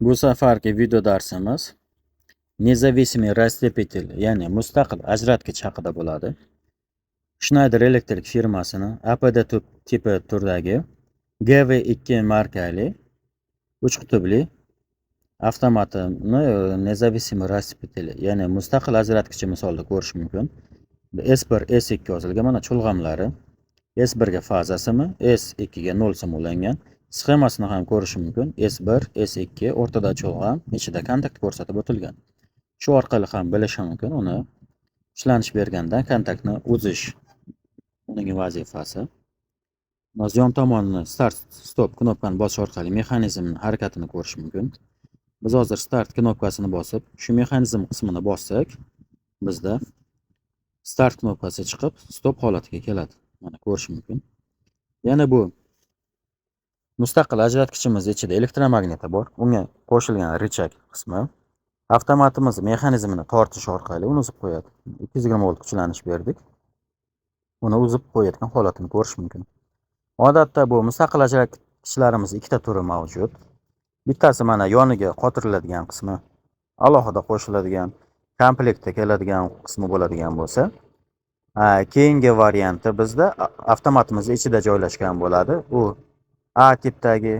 Bu safargi video darsimiz независимый расцепитель, ya'ni mustaqil ajratgich haqida bo'ladi. Schneider Electric firmasini APD tipi turdagi GV2 markali 3 qutbli avtomatini независимый расцепитель, ya'ni mustaqil ajratgichi misolida ko'rish mumkin. S1, S2 yozilgan, mana chulg'amlari. S1 ga faza simi, S2 ga 0 sim ulangan. Sxemasini ham ko'rish mumkin. S1, S2, o'rtada chulg'am, ichida kontakt ko'rsatib o'tilgan. Shu orqali ham bilish mumkin, uni kuchlanish berganda kontaktni uzish uning vazifasi. Yon tomonini start stop knopkani bosish orqali mexanizmni harakatini ko'rish mumkin. Biz hozir start knopkasini bosib, shu mexanizm qismini bossak, bizda start knopkasi chiqib, stop holatiga keladi. Mana ko'rish mumkin. Yana bu mustaqil ajratgichimiz ichida elektromagniti bor. Unga qo'shilgan richag qismi avtomatimiz mexanizmini tortish orqali uni uzib qo'yadi. 220 volt kuchlanish berdik. Uni uzib qo'yayotgan holatini ko'rish mumkin. Odatda bu mustaqil ajratgichlarimiz ikkita turi mavjud. Bittasi mana yoniga qotiriladigan qismi, alohida qo'shiladigan, komplektda keladigan qismi bo'ladigan bo'lsa, keyingi varianti bizda avtomatimiz ichida joylashgan bo'ladi. U A tipdagi,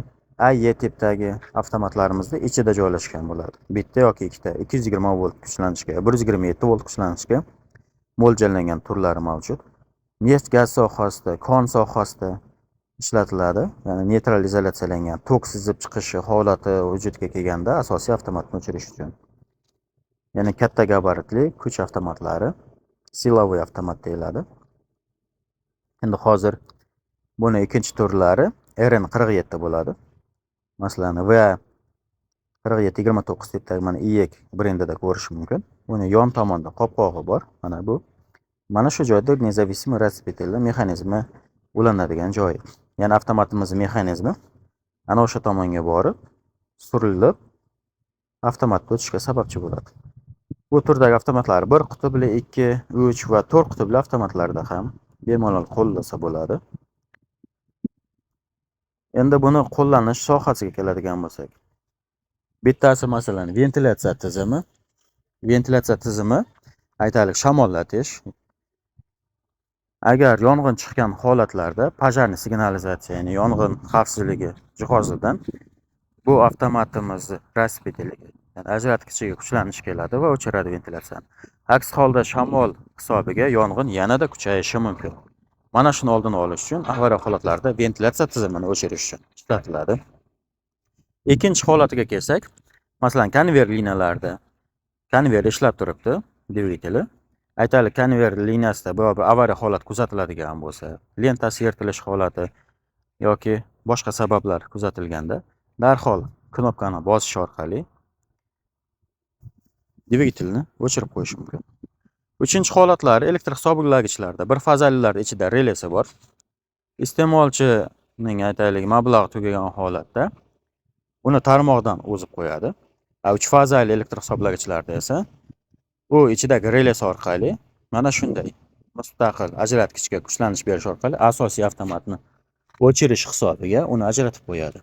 AE tipdagi avtomatlarimizda ichida joylashgan bo'ladi. Bitta yoki ikkita 220 volt kuchlanishga, 127 volt kuchlanishga mo'ljallangan turlari mavjud. Neft gaz sohasida, kon sohasida ishlatiladi. Ya'ni neytral izolyatsiyalangan tok sizib chiqishi holati vujudga kelganda asosiy avtomatni o'chirish uchun. Ya'ni katta gabaritli kuch avtomatlari, силовой avtomat deyiladi. Endi hozir buni ikkinchi turlari RN47 bo'ladi. Masalan, VA 4729 tipdagi mana IEK brendida ko'rish mumkin. Uni yon tomonda qopqog'i bor. Mana bu. Mana shu joyda независимый расцепитель mexanizmi ulanadigan joyi. Ya'ni avtomatimiz mexanizmi ana o'sha tomonga borib, surilib, avtomatga o'tishga sababchi bo'ladi. Bu turdagi avtomatlar bir qutbli, 2, 3 va 4 qutbli avtomatlarda ham bemalol qo'llasa bo'ladi. Endi buni qo'llanish sohasiga keladigan bo'lsak, bittasi, masalan, ventilyatsiya tizimi. Ventilyatsiya tizimi, aytaylik, shamollatish. Agar yong'in chiqqan holatlarda пожарный signalizatsiya, ya'ni yong'in xavfsizligi jihozidan bu avtomatimizni расцепитель iga, ya'ni ajratgichiga kuchlanish keladi va o'chiradi ventilyatsiyani. Aks holda shamol hisobiga yong'in yanada kuchayishi mumkin. Mana shuni oldini olish uchun avariya holatlarida ventilyatsiya tizimini o'chirish uchun ishlatiladi. Ikkinchi holatiga kelsak, masalan, konveyer liniyalarida konveyer ishlab turibdi, dvigateli. Aytaylik, konveyer liniyasida biror bir avariya holat kuzatiladigan bo'lsa, lentasi yirtilish holati yoki boshqa sabablar kuzatilganda, darhol knopkani bosish orqali dvigatelni o'chirib qo'yish mumkin. Uchinchi holatlari elektr hisoblagichlarda bir fazalilar ichida relesi bor. Iste'molchining, aytaylik, mablag'i tugagan holatda uni tarmoqdan uzib qo'yadi. Uch fazali elektr hisoblagichlarda esa u ichidagi relesi orqali mana shunday mustaqil ajratgichga kuchlanish berish orqali asosiy avtomatni o'chirish hisobiga uni ajratib qo'yadi.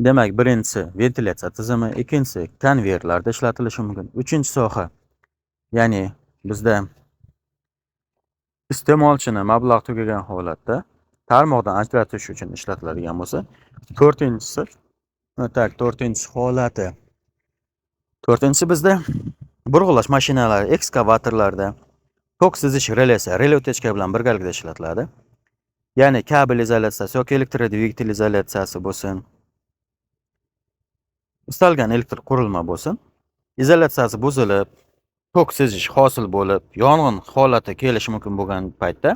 Demak, birinchisi ventilyatsiya tizimi, ikkinchisi konveyerlarda ishlatilishi mumkin. Uchinchi soha, ya'ni bizda iste'molchini mablag' tugagan holatda tarmoqdan ajratish uchun ishlatiladigan bo'lsa, to'rtinchisi, так, to'rtinchi holati. To'rtinchisi bizda burg'ulash mashinalari, ekskavatorlarda tok sizish relesi, реле утечка bilan birgalikda ishlatiladi. Ya'ni kabel izolyatsiyasi yoki elektrodvigatel izolyatsiyasi bo'lsin. Istalgan elektr qurilma bo'lsin, izolyatsiyasi buzilib, tok sizish hosil bo'lib, yong'in holati kelishi mumkin bo'lgan paytda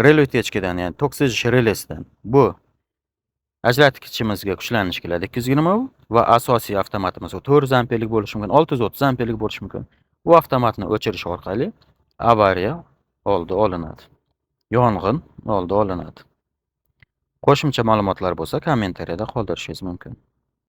реле утечка dan, ya'ni tok sizish relesidan bu ajratgichimizga kuchlanish keladi 220 va asosiy avtomatimiz u 400 amperlik bo'lishi mumkin, 630 amperlik bo'lishi mumkin. Bu avtomatni o'chirish orqali avariya oldi olinadi. Yong'in oldi olinadi. Qo'shimcha ma'lumotlar bo'lsa, kommentariyada qoldirishingiz mumkin.